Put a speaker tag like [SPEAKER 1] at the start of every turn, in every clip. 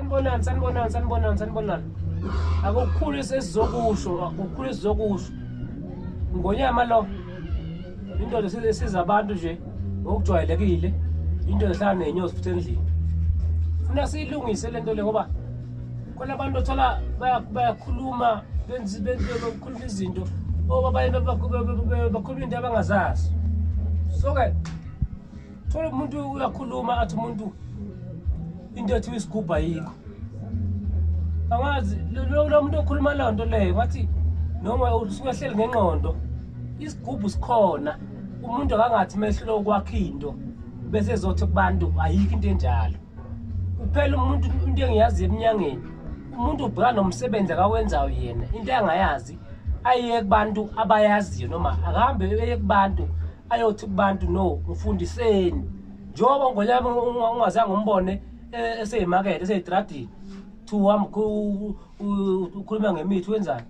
[SPEAKER 1] Sanibonani, sanibonani, sanibonani, sanibonani. Akukhulu esizokusho, akukhulu esizokusho. Ngonyama lo. Indoda esiza abantu nje ngokujwayelekile. Into ehlala nenyosi futhi endlini. Funa siyilungise lento le ngoba khona abantu othola bayakhuluma benze bakhuluma izinto obabaye bakhuluma into abangazazi. So ke thola umuntu uyakhuluma athi umuntu into ethiwa isigubhu ayikho. Angazi lo muntu okhuluma leyo nto leyo ngathi noma usuke ehleli ngengqondo isigubhu sikhona umuntu akangathi mehlula ukwakha into bese ezothi kubantu ayikho into enjalo. Kuphela umuntu into engiyaziyo eminyangeni umuntu ubhekana nomsebenzi akawenzayo yena into angayazi aye kubantu abayaziyo noma akahambe eye kubantu ayothi kubantu no ngifundiseni njengoba ngonyama ungazange umbone eseyimakethe eseyitradini thiwa ukhuluma ngemithi wenzani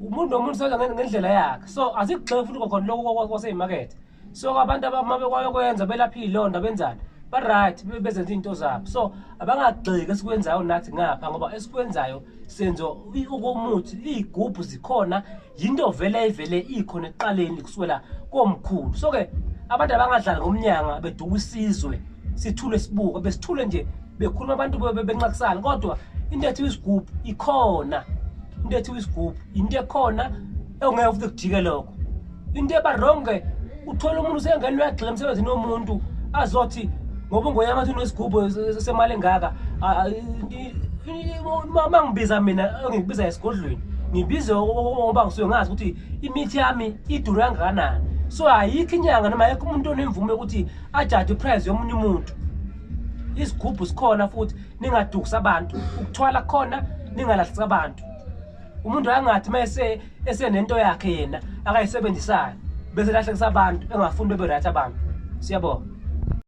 [SPEAKER 1] umuntu nomuntu usebenza ngendlela yakhe so asikugxeki futhi kwakhona lokho kwaseyimakethe so abantu abamabekwayo belapha iy'londa benzani ba-right bezenza iy'nto zabo so abangagxeki esikwenzayo nathi ngapha ngoba esikwenzayo senza okomuthi iy'gubhu zikhona yinto vele evele ikhona ekuqaleni kusukela komkhulu so-ke abantu abangadlali ngomnyanga beduka isizwe sithule sibuke besithule nje bekhuluma abantu benxakisana kodwa into ethiwa isigubhu ikhona into ethiwa isigubhu into ekhona ongeke futhi kujike lokho into eba wrong ke uthola umuntu usengena uyagxila emsebenzini womuntu azothi ngoba ungoyama athi unesigubhu semali engaka uma ngibiza mina engikubiza esigodlweni ngibize ngoba ngisuke ngazi ukuthi imithi yami idure kangakanani so ayikho inyanga noma ayikho umuntu onemvume yokuthi ajaje iprice yomunye umuntu isigubhu sikhona futhi ningadukusa abantu ukuthwala khona ningalahlisa abantu umuntu angathi mase esenento yakhe yena akayisebenzisayo bese lahlekisa abantu engafuni bebe right abantu siyabonga.